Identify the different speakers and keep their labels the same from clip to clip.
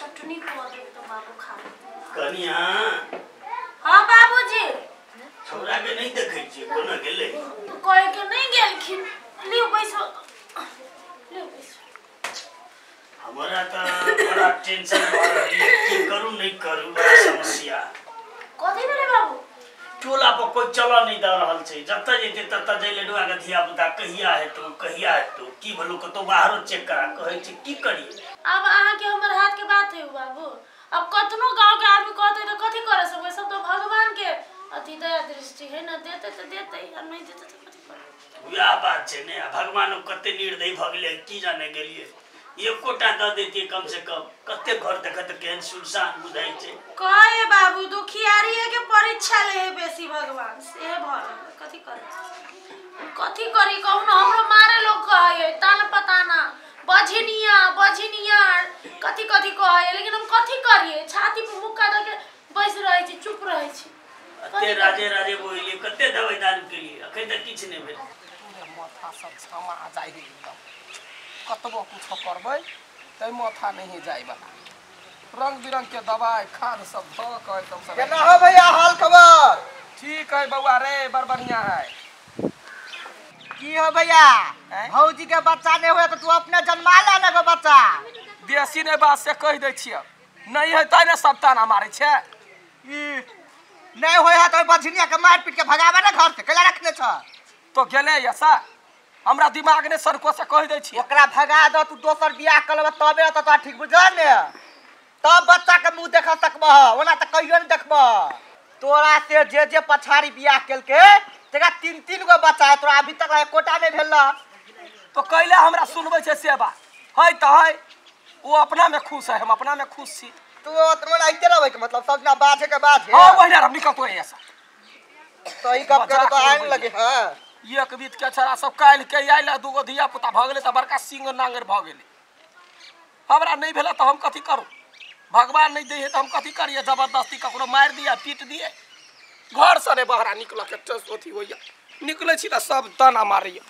Speaker 1: चटनी कऽ देब तऽ बाबू खा
Speaker 2: कनिया।
Speaker 1: हाँ बाबूजी।
Speaker 2: छौड़ा के नहीं देखै छियै, कोना गेलै?
Speaker 1: तो कहे के नहीं गेलखिन। लियो बैसो, लियो बैसो।
Speaker 2: हमरा तऽ बड़ा टेंशन भऽ रहल ये, की करू नहीं करू, बड़ा समस्या।
Speaker 1: कथी भेलै बाबू?
Speaker 2: टोला पर कोई चलऽ नहीं दऽ रहल छै, जतऽ जेतै ततऽ जैले डुआ के धिया पुता कहिया हेतौ कहिया हेतौ, की भेलौ कतौ बाहरो चेक करा कहै छै, की करियै?
Speaker 1: अब अहाँके हमर हाथ के बात है बाबू, अब कतनो गांव के आदमी कहते तो कथी करे सकबै, सब तो भगवान के अथी दया दृष्टि है ना, देते तो देते आ नहीं देते तो कथी करबै।
Speaker 2: वएह बात छै ने, भगवान कते निर्दयी भऽ गेलै की जाने गेलियै, एकोटा दऽ देतियै कम से कम, कते घर देखत केहन सुनसान बुझाइ छै।
Speaker 1: कहे बाबू दुखियारी के परीक्षा ले है बेसी भगवान से भऽ रहल, कथी करे कथी करी कहू ना, हमरो मारे लोग कहे तान पता ना बझनिया बझनिया कथी कथी कहे, लेकिन हम कथी करिए, छाती पर मुक्का दऽ के बैस रहै छी, चुप रहै छी।
Speaker 2: कते राजे राजे बोलिए, कते दवाई दारू केलिए, अखन तक किछु नहि भेल।
Speaker 3: माथा सब छमा जाइ है एकदम, कतबो कुछो करबै तै माथा नहीं जाय वाला, रंग बिरंग के दवाई खाद सब धऽ के एकदम सब।
Speaker 4: केना हो भैया हाल खबर?
Speaker 3: ठीक है बउआ रे, बड़ बढ़िया है।
Speaker 4: की हो भैया, भौजी के बच्चा नहीं हुए तो तू अपने जन्मा ले ने गो बच्चा?
Speaker 3: देसी ने बात से कह दै छियै, नहीं है तै ने सब ताना मारै छै।
Speaker 4: ई नहीं होय है तो बझनिया के मार पीट के भगावे ने घर से, कैला रखने छ?
Speaker 3: तो गेलै ऐसा हमरा दिमाग ने सड़को से कह दै छियै,
Speaker 4: ओकरा भगा दो, तू दोसर बियाह कर लेबे तबे त तोरा ठीक बुझल ने, तब बच्चा के मुंह देख सकबह, ओना त कहियो नहीं देखबह। तोरा से जे जे पछाड़ी बियाह केलके तेरा तीन तीन गो बच्चा है, तोरा अभी तक एकोटा नहीं भेल।
Speaker 3: तो कैला हमरा सुनबै छै से बात है त है, वो अपना में खुश है, हम अपना में खुश छी।
Speaker 4: तू ओतना आइते रहबै के मतलब सब ना बाजे के बाजे।
Speaker 3: हां वही हम निकल तो ऐसा
Speaker 4: सही गप के तो आने लगे। हां
Speaker 3: एक बीत के छड़ा सब काल्हि के आयल, दूगो धिया पुता भऽ गेलै तऽ बड़का सिंह नांगर भऽ गेलै। हमरा नहीं भेल तऽ हम कथी करू, भगवान नहीं दै है तऽ हम कथी करियै, जबरदस्ती ककरो मारि दिए पीट दिए, घर से नहीं बाहर निकल के अथी होइया, निकलै छी तऽ सब ताना मारैया।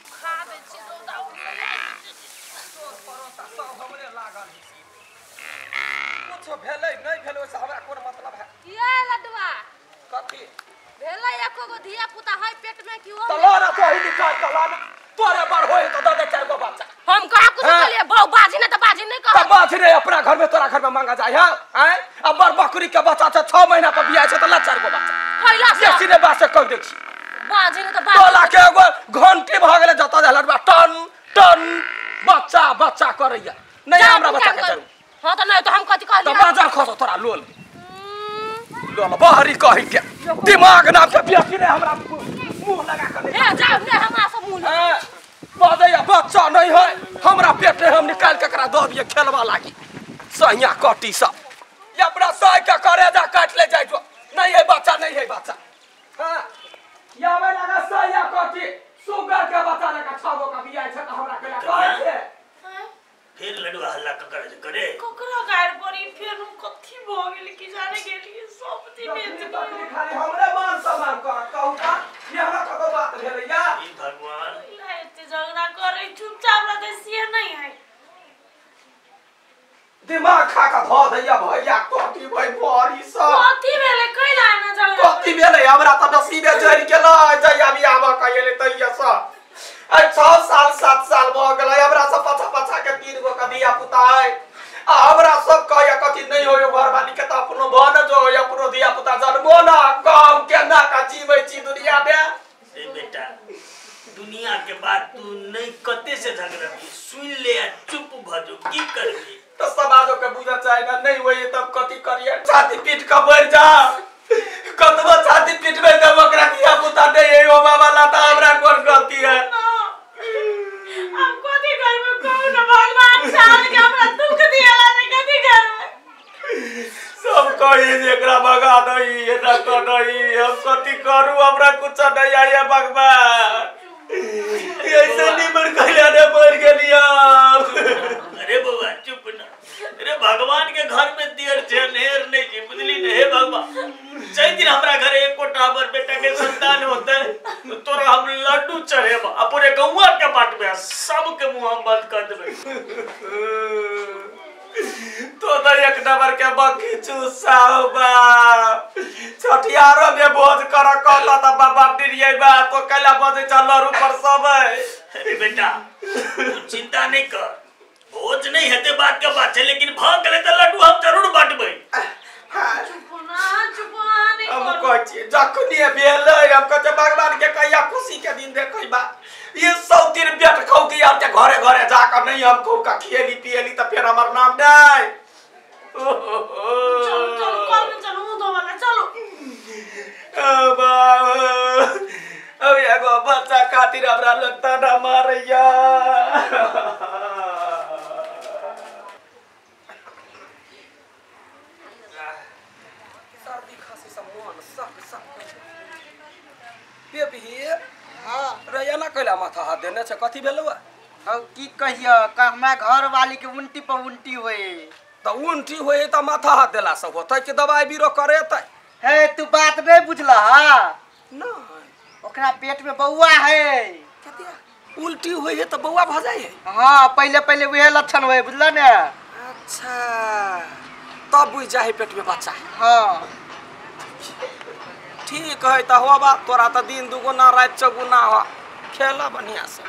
Speaker 3: कुछो भेलै नहीं भेलै ओइसँ हमरा कोन मतलब है।
Speaker 5: ये लड्डुआ
Speaker 3: कथी
Speaker 5: भेलै एको गो धिया पुता है पेट में की हो?
Speaker 3: तला ना तो ही निकाल तला ना, तोरे बड़ होय तो दे दे चार गो बच्चा।
Speaker 5: हम कहा कुछ कहलिए बहु बाजी ना त बाजी नहीं कह,
Speaker 3: त बाजी रे अपना घर में तोरा घर में मांगा जाय है हैं, अब बड़ बकरी के बच्चा छै 6 महीना पर बियाह छै त ला चार गो बच्चा
Speaker 5: कैला से
Speaker 3: बेसी ने बात से कह दै छी
Speaker 5: बाजी ने त बाजी।
Speaker 3: तोला के एगो घंटी भ गेलै जत जा लडवा टन टन बच्चा बच्चा करैया, नहीं हमरा बच्चा के जरूर।
Speaker 5: हां त नहीं त हम कथि कहलिए
Speaker 3: त बाजा खसो तोरा लोल लोल बाहरी कहि के दिमाग नाम के बेसी ने हमरा मुंह लगा के
Speaker 5: ए जाओ ने हमरा सब मुंह
Speaker 3: बजैया बच्चा नहीं है हमरा पेट में, हम निकाल के एकरा दऽ दियै खेलवा लागी सहिया कटी सब, ये अपना सह के करे जा काट ले जाय जो, नहीं है बच्चा नहीं है बच्चा। हां यावे लगा सहिया कटी सुगर के बच्चा लगा 6 गो का बियाह छै त हमरा केला कहै छै।
Speaker 2: फिर लडुआ हल्ला ककरा करे
Speaker 1: ककरा गार पड़ी, फिर हम कथी भ गेल की जाने गेलिए सब दिन
Speaker 3: एतनी खाली हमरे मान सम्मान कर कहू का, ये हमरा कतो बात भेलैया।
Speaker 2: ई भगवान
Speaker 1: एते झगड़ा करे चुपचाप रहते से नहीं है,
Speaker 3: दिमाग खा के धऽ दैया भैया कथी भई बड़ी सब
Speaker 1: कथी भेलै कैला ना झगड़ा
Speaker 3: कथी भेलै, हमरा त नसीबे जरि गेलै जहिया बियाह भऽ के एलै तहिया सँ आइ 6 साल 7 साल भऽ गेलै, हमरा सब पाछा पाछा के 3 गो के धिया पुता है, आ हमरा सब कहैया कथी नहीं होय घरवाली के त अपनो भऽ न जो अपनो धिया पुता जन्मो ना कम केना का जीबै छी दुनिया में।
Speaker 2: ए बेटा दुनिया के बात तू नहीं कते से झगड़बी, सुन ले आ चुप भ जो, की करबी?
Speaker 3: तो समाजो के बुझा चाहे ना नहीं होय तब कथी करिए, छाती पीट के बढ़ जा, कतबो छाती पीटबै तब ओकरा धिया पुता नहीं है ओ बाबा लाता, हमरा कोन गलती है?
Speaker 1: हम कथी करबै कहू ना, भगवान साल के हमरा दुख दिएला ने कथी करबै?
Speaker 3: सब कही जे एकरा भगा दही एना कर दही, हम कथी करू, हमरा कुछ नहीं आया भगवान, ऐसे निमर कैला ने मर गेलिया।
Speaker 2: अरे बउआ चुप ना, अरे भगवान के घर में देर छै नेर नहीं छै बुझली ने। हे भगवान जै दिन हमरा घर एकोटा हमर बेटा के संतान होते तोरा हम लड्डू चढ़ेब आ पूरे गौआ के बांटबे, सबके मुंह हम बंद कर देबै।
Speaker 3: तो त तो एक नंबर के बक्की चूसा हो बा छठियारो में भोज कर कहता त बाबा डिरियै बा तो कैला बजे चल लरू पर सब।
Speaker 2: अरे बेटा तू चिंता नहीं कर, भोज नहीं हेते बात के बात है, लेकिन भ गेलै त लड्डू हम जरूर बांटबै।
Speaker 1: चुप ना चुप नहीं
Speaker 3: हम कहै छियै जखनी भेलै हम कहै छियै भगवान के कहिया खुशी के दिन देखै बा। ये 100 दिन पेट खाऊ के यार के घरे घरे जाकर नहीं हम खूब का खिएली पिएली त फेर हमर नाम नहीं।
Speaker 1: चलो चलो कल में चलो मुंह धोवाला चलो।
Speaker 3: ओ बाबा अब एगो बच्चा खातिर हमरा लगता ना मारैया। सर्दी खांसी सब मन सक सक बेबी।
Speaker 4: हां
Speaker 3: रैया ना कैला माथा हाथ देने छै कथी भेलौ?
Speaker 4: हम की कहियो हमरा घर वाली के उल्टी पर उल्टी होए
Speaker 3: त उल्टी होए त माथा हाथ देला सब होतै कि दवाई बीरो करेतै?
Speaker 4: हे तू बात नहीं बुझला।
Speaker 3: नहीं
Speaker 4: ओकरा पेट में बौआ है।
Speaker 3: उल्टी होए है त बौआ भ जाय है?
Speaker 4: हां पहले पहले वह लक्षण होए बुझला ने।
Speaker 3: अच्छा तब बुझ जाए पेट में बच्चा है।
Speaker 4: हां
Speaker 3: ठीक है त होबा तोरा त दिन दुगुना रात चौगुना हो खेला बढ़िया से।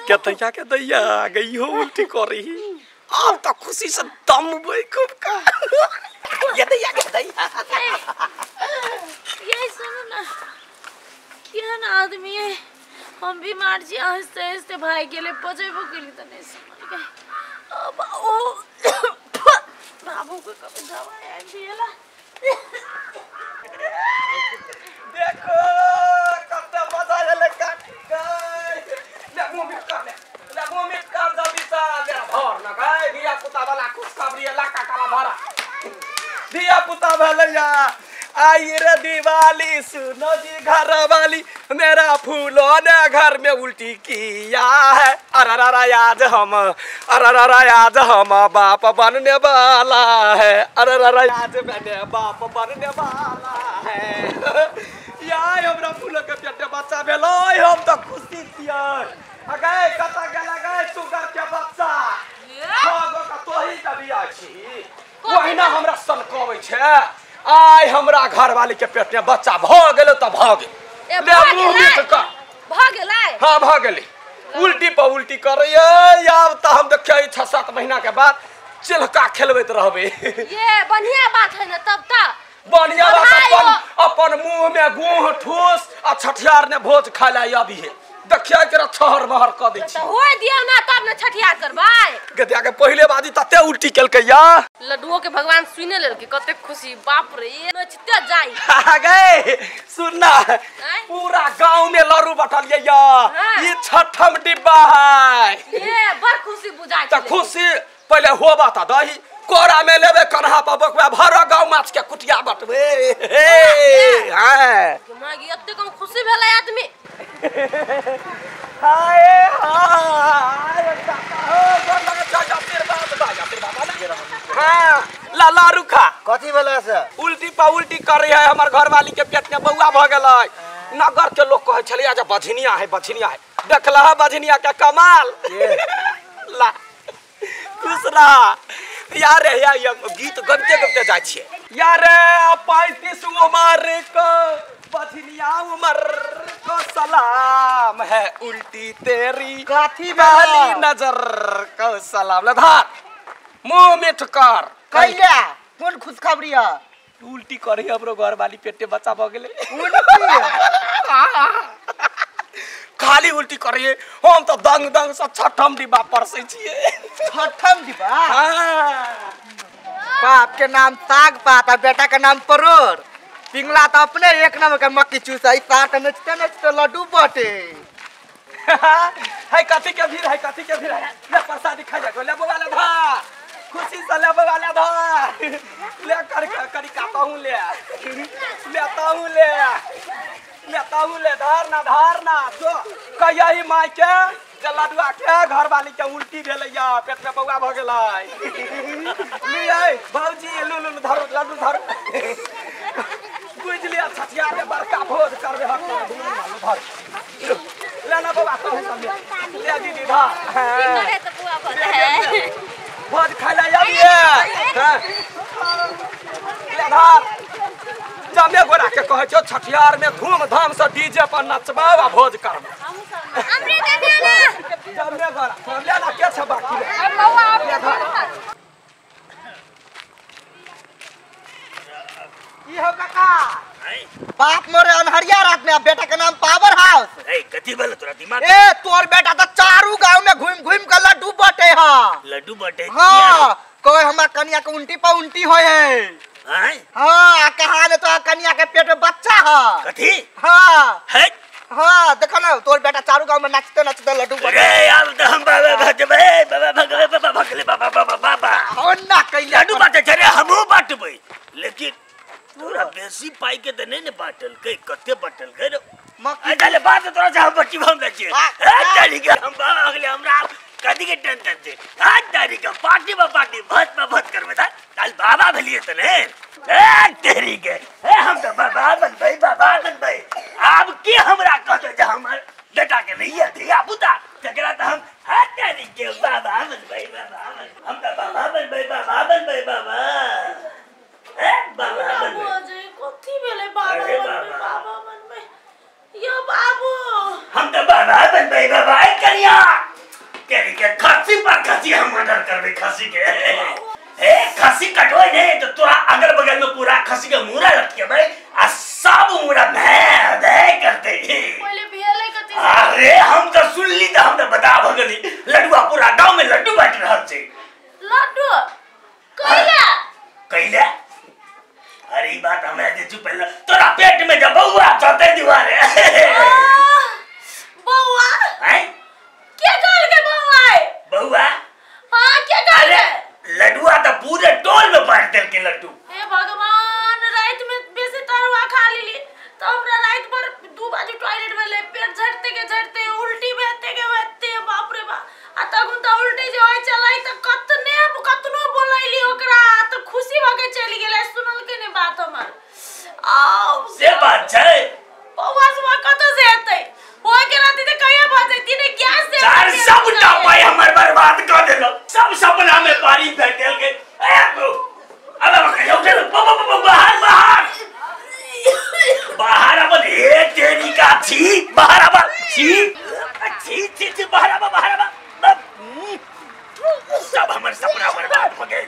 Speaker 3: क्या तैया के दैया आ गई हो उल्टी कर रही अब तो खुशी से दम बई खूब का ये दैया के दैया।
Speaker 1: ये सुनो ना केहन आदमी है हम बीमार छी आहिस्ते आहिस्ते भाई गेले बजेबो केली त नहीं समझ गए। अब ओ बाबू के कभी दवाई आनि दिएला।
Speaker 3: देखो कते मजा आयल काटी गए ले मुंह में कर ले मुंह में कर जल्दी से ले भर न गए धिया पुता वाला खुशखबरी लाका काला भरा धिया पुता भेलैया। आई रे दिवाली सुनो जी घर वाली मेरा फूलों ने घर में उल्टी किया है। अरे आज हम अरे आज हम बाप बनने वाला है। अरे आज मैंने बाप बनने वाला है। यार हमरा फूलों के पेट में बच्चा भेलै हम तो खुशी छियै। अगे कत गेल गए सुगर के बच्चा गो का तोही के बियाह छी ओहिना हमरा सनकबै छै। आय हमरा घर वाली के पेट में बच्चा भ गेल त भ गेल ले मुंह मीठ कर
Speaker 5: भ गेलै।
Speaker 3: हां भ गेलै उल्टी पर उल्टी करैया। आब त हम देखियै 6-7 महीना के बाद चिलका खेलबैत रहबै।
Speaker 5: ये बढ़िया बात है ना तब त
Speaker 3: बढ़िया बात अपन अपन मुंह में गुह ठूस आ छठियार ने भोज खाय ला अभी है देखियै के छहर महर क दै छी।
Speaker 5: त होय दियौ ना तब ने छठियार करबै।
Speaker 3: गदिया के पहिले बाजी तते उल्टी केलकै या
Speaker 5: लड्डुओ के भगवान सुने लेलकै कते खुशी बाप रे ये नचते जाई।
Speaker 3: गए सुन ना पूरा गांव में लड्डू बटलियै या ई छठम डिब्बा है।
Speaker 5: ये बड़ खुशी बुझाइ
Speaker 3: त खुशी पहिले होबा त दही कोरा में लेबे कन्हा पर बकवा भर गांव माछ के कुटिया बटबे। हे हां
Speaker 5: मागी एते कम खुशी भेलै आदमी।
Speaker 3: हाय हाय काका हो गोर लगे जा फिर बात जा फिर बाबा हां ला ला रुखा
Speaker 4: कथी भेलै से
Speaker 3: उल्टी पा उल्टी करे है हमर घर वाली के पेट में बौआ भ गेलै। नगर के लोग कहै छलिया जे बझनिया है बझनिया है देखला है बझनिया के कमाल। ला खुश रहा यार या गीत गबते गबते जाइ छियै। यार 35 उम्र को बझनिया उम्र को सलाम है उल्टी तेरी
Speaker 4: कथी
Speaker 3: वाली नजर को सलाम। लधार मुंह मिठ कर
Speaker 4: कैला कोन खुशखबरी है?
Speaker 3: उल्टी करे हमरो घर वाली पेटे बच्चा भ गेलै। खाली उल्टी करिए हम तो दंग दंग से छठम डिब्बा परसै छियै।
Speaker 4: छठम डिब्बा?
Speaker 3: हां
Speaker 4: बाप के नाम साग पात आ बेटा के नाम परोर। पिंगला तो अपने एक नंबर के मक्की चूसा ई साथ नचते नचते लड्डू बाटे।
Speaker 3: है कथी के भीड़ है कथी के भीड़ है ले प्रसादी खा जा ले बौआ ले धा खुशी से ले बौआ ले धा ले कर करी काता हूं ले लेता हूं ले लेता हूं ले धार ना जो कहिया ही माय के जे लडुआ के घर वाली के उल्टी भेलैया पेट में बौआ भ गेलै। लियै भौजी लू लू धरू धार जमे गोरा के कहै छौ छठियार में धूमधाम से डीजे पर नचबाव आ भोज करब
Speaker 1: अमृत ना
Speaker 3: जमे गोरा ले ना के छ बाकी
Speaker 4: ई हो काका बाप मोरे अनहरिया रात में बेटा के नाम पावर हाउस।
Speaker 2: ए कथि भेल तोरा दिमाग?
Speaker 4: ए तोर बेटा त चारू गांव में घूम घूम के लड्डू बाटे हा।
Speaker 2: लड्डू बाटे?
Speaker 4: हां, कोई हमरा कन्या के उल्टी पर उल्टी होय है।
Speaker 2: हैं?
Speaker 4: हां, कहा ने तो कन्या के पेट में बच्चा हा।
Speaker 2: कथि?
Speaker 4: हां।
Speaker 2: है?
Speaker 4: हां, देखो ना तोर बेटा चारू गांव में नाचते नाचते लड्डू बाटे।
Speaker 2: अरे यार त हम बाबा भजबे बाबा भगवे बाबा भगले बाबा बाबा बाबा।
Speaker 4: हो ना कइला
Speaker 2: लड्डू बाटे छे रे हमहु बाटबै, लेकिन तोरा बेसी पाई के त नहीं ने बाटल के कते बाटल के रे मक्की चले बात तोरा से हम बच्ची हम नै छी। ए तारी के हम बाबा अगले हमरा कदी के टेंशन छे। आज तारी के पार्टी में पार्टी भत में भत करबे त काल बाबा भेलिए त ने। ए तेरी के ए हम त बाबा बनबै बाबा बनबै। आब के हमरा कहते जे हमर बेटा के नहीं है धिया पुता तकरा त हम हां तारी के बाबा बनबै बाबा हम त बाबा बनबै बाबा बनबै बाबा। ए बाबा
Speaker 1: बाबू अजय कथि भेलै बाबा बनबै बाबा बनबै यो बाबू
Speaker 2: हम त बाबा बनबै बाबा। ए कनिया तेरी के खस्सी पर खस्सी हम मर्डर करबे खस्सी के। ए खस्सी कटोय नहीं तो तोरा अगल बगल में पूरा खस्सी के मुरा लटकेबै आ सब मुरा भै भै करते।
Speaker 1: पहिले भेलै कथि?
Speaker 2: अरे हम त सुनली त हम त बता भगली लड्डुआ पूरा गांव में लड्डू बांट रहल छै।
Speaker 1: लड्डू कइला
Speaker 2: कइला? अरे ई बात हमरा जे चुप पहले तोरा पेट में जब बौआ चलते दीवारे।
Speaker 1: बौआ
Speaker 2: हैं
Speaker 1: के कहल के बौआ है?
Speaker 2: बौआ
Speaker 1: हां के कहल के?
Speaker 2: लड्डुआ त पूरे टोल में बांट देल के लड्डू।
Speaker 1: हे भगवान, रात में बेसी तरुआ खा लेली त हमरा रात भर 2 बजे टॉयलेट भेलै, पेट झड़ते के झड़ते उल्टी भेते के भेते, बाप रे बाप। आ तखन त उल्टी जे होय चलै त कतने कतनो बोलैली ओकरा त खुशी भ के चलि गेलै, सुनल के ने बात हमर। आउ
Speaker 2: से बात छै।
Speaker 1: बौआ सुबह कत से एतै? होय के राति त कहिया भ जैती ने गैस से
Speaker 2: चार सब टा पाई हमर बर्बाद क देलक, सब सपना में पानी फेंक देल के। ए अब अब कहियो उठे बाहर बाहर बाहर अब हे तेरी का छी बाहर अब छी छी छी छी बाहर अब बाहर अब सब हमर सपना बर्बाद हो गेल,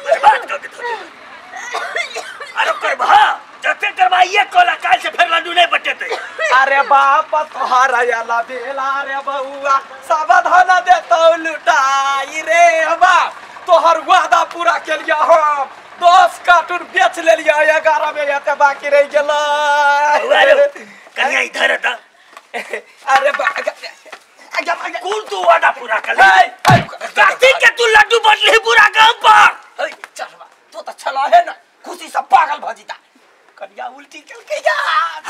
Speaker 2: बर्बाद क के धो। अरे करबा जते करवाइए कोला काल से फिर लड्डू नहीं बटेते।
Speaker 3: अरे बाप तोहरा याला बेला रे बउआ सावधान देतौ लुटाई रे बाप, तोहर वादा पूरा केलिया हम 10 कार्टून बेच लेलिया 11 में एते बाकी रह गेलै।
Speaker 2: कन्या इधर आता।
Speaker 3: अरे
Speaker 2: कौन तू वादा पूरा कर ले? काती के तू लड्डू बटली पूरा गांव पर।
Speaker 3: ए चलवा तू त छला है ना खुशी से पागल भ जीता। कन्या उल्टी चल गई जा।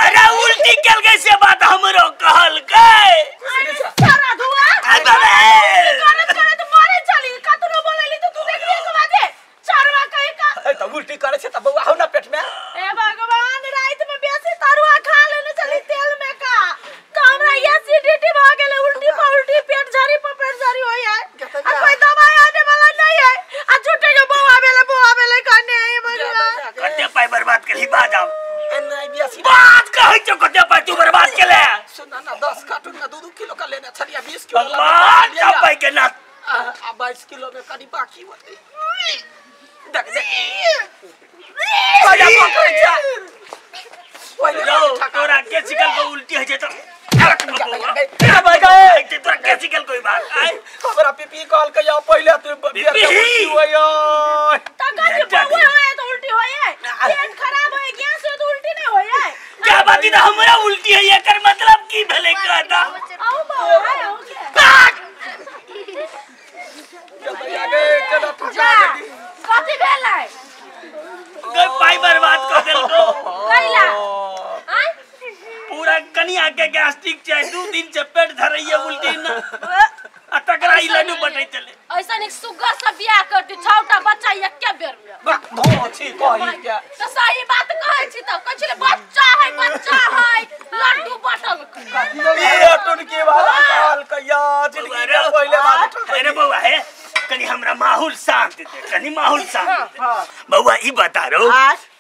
Speaker 2: अरे उल्टी चल गई से बात हमरो कहल गए।
Speaker 1: अरे सारा धुआ करत करत मरे चली कतनो बोलली त तू देखली एक बाजे चारवा कहि का।
Speaker 3: ए त उल्टी करे छै त बौआ हो ना पेट में।
Speaker 1: ए भगवान, रात में बेसी तरुआ खा लेने चली तेल में का त हमरा एसिडिटी भ गेलै, उल्टी पर उल्टी पेट झरी पर पेट झरी होय है। आ कोई दवाई आने वाला नहीं है। आ झूठे के बौआ भेलै बौआ भेलै कहने हे भगवान।
Speaker 2: कते पाई बर्बाद केली बाज आब।
Speaker 3: ए नहीं बेसी
Speaker 2: बात कहै छौ कते पाई तू बर्बाद केले?
Speaker 3: सुन ना 10 कार्टून में 2-2 किलो का लेने छलिया 20 किलो
Speaker 2: भगवान का पाई के ना
Speaker 3: आ 22 किलो में कनी बाकी होते। देख देख पहिले पकड़ै छै
Speaker 2: पहिले तोरा के सिकल को उल्टी होइ छै त तोरा के सिकल कोई बात आइ
Speaker 3: हमरा पीपी कहल के या पहिले तू उल्टी होय
Speaker 1: त कथि बौआ होय त उल्टी होय है, पेट खराब होय गैस होय त उल्टी नहीं होय है।
Speaker 2: क्या बात है हमरा उल्टी है एकर मतलब की भेलै कहता?
Speaker 1: आउ बौआ है आउ के कथि भेलै?
Speaker 2: गई पाई बर्बाद क देलको
Speaker 1: कैला आइ
Speaker 2: पूरा कनिया के गैस्ट्रिक छै 2 दिन से पेट धरैये उल्टी न आ तकरा ई लड्डू बटै चले।
Speaker 5: ऐसा एक सुग्गर से बियाह करती 6टा बच्चा एके बेर में।
Speaker 3: बक धो छी कहि के
Speaker 5: त सही बात कहै छी त कहै छी बच्चा है लड्डू बटल।
Speaker 3: ये टुनकी वाला कहल कहिया जिंदगी में पहिले बात।
Speaker 2: अरे बौआ हे कनी हमरा माहौल शांत दे, कनी माहौल शांत दे। बौआ ई बता रो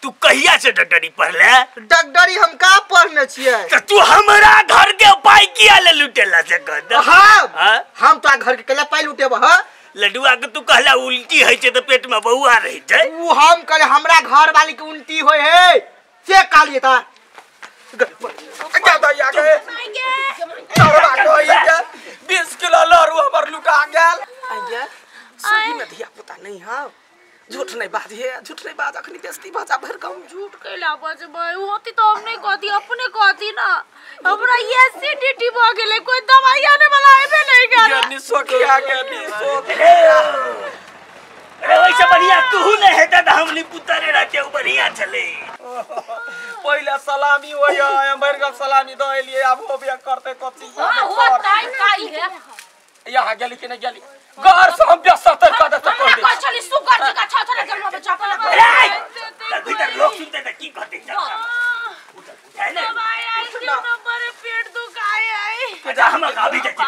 Speaker 2: तू कहिया से डॉक्टरी पढ़ले?
Speaker 4: डॉक्टरी हम का पढ़ने छियै?
Speaker 2: त तू हमरा घर के पाई किया ले लुटेला से कह दे।
Speaker 4: हम तो घर के केला पाई लुटेब। हां
Speaker 2: लडुआ के तू कहला उल्टी होय छै त पेट में बौआ रहि छै।
Speaker 4: उ हम कहले हमरा घर वाली के उल्टी होय है से कहलिए ता
Speaker 3: क्या दैया के चरवा कोई के 20 किलो लड़ू हमर लुटा गेल। आइया सही में धिया पुता नहीं हां, झूठ नहीं बाज है, झूठ नहीं बाज, अखनी बेइज्जती भाजा भर गांव में।
Speaker 1: झूठ कैला बजबै होती तो हम नहीं कहती, अपने कहती ना। हमरा ये एसिडिटी भ गेलै, कोई दवाई आने वाला आबे नहीं करे।
Speaker 3: गनी सोखिया गनी सोख।
Speaker 2: अरे वैसे बढ़िया तू नहीं हेता त हमनी पुतरे रहते उ बढ़िया छले।
Speaker 3: पहले सलामी होय हम भर गांव सलामी द एलिए, आब होबे करते कथी।
Speaker 5: हां होतै काई है
Speaker 3: यहाँ गेली कि नहीं गेली घर से हम बेसतर कर देते।
Speaker 1: हमरा कहै छली सुगर जका छ छ जन्म बच्चा पर
Speaker 2: रे भीतर लोग सुनते त की कहते उठा ने
Speaker 1: दवाई आई नंबर पेट दुखाए आई।
Speaker 2: अच्छा हम अभी जाय छी।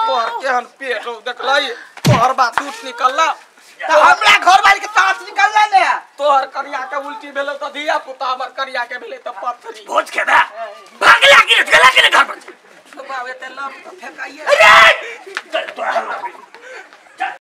Speaker 3: तोहर केहन पेट हो देखलै, तोहर बात झूठ निकलला
Speaker 4: त हमरा घर वाली के साथ निकलला ने।
Speaker 3: तोहर करिया के उल्टी भेलै त धिया पुता हमर करिया के भेलै त पत्थरी।
Speaker 2: भोज खेदा भागला के गेला के घर पर
Speaker 3: बाबे ते लम त फेकाइए।
Speaker 2: अरे चल तोरा हम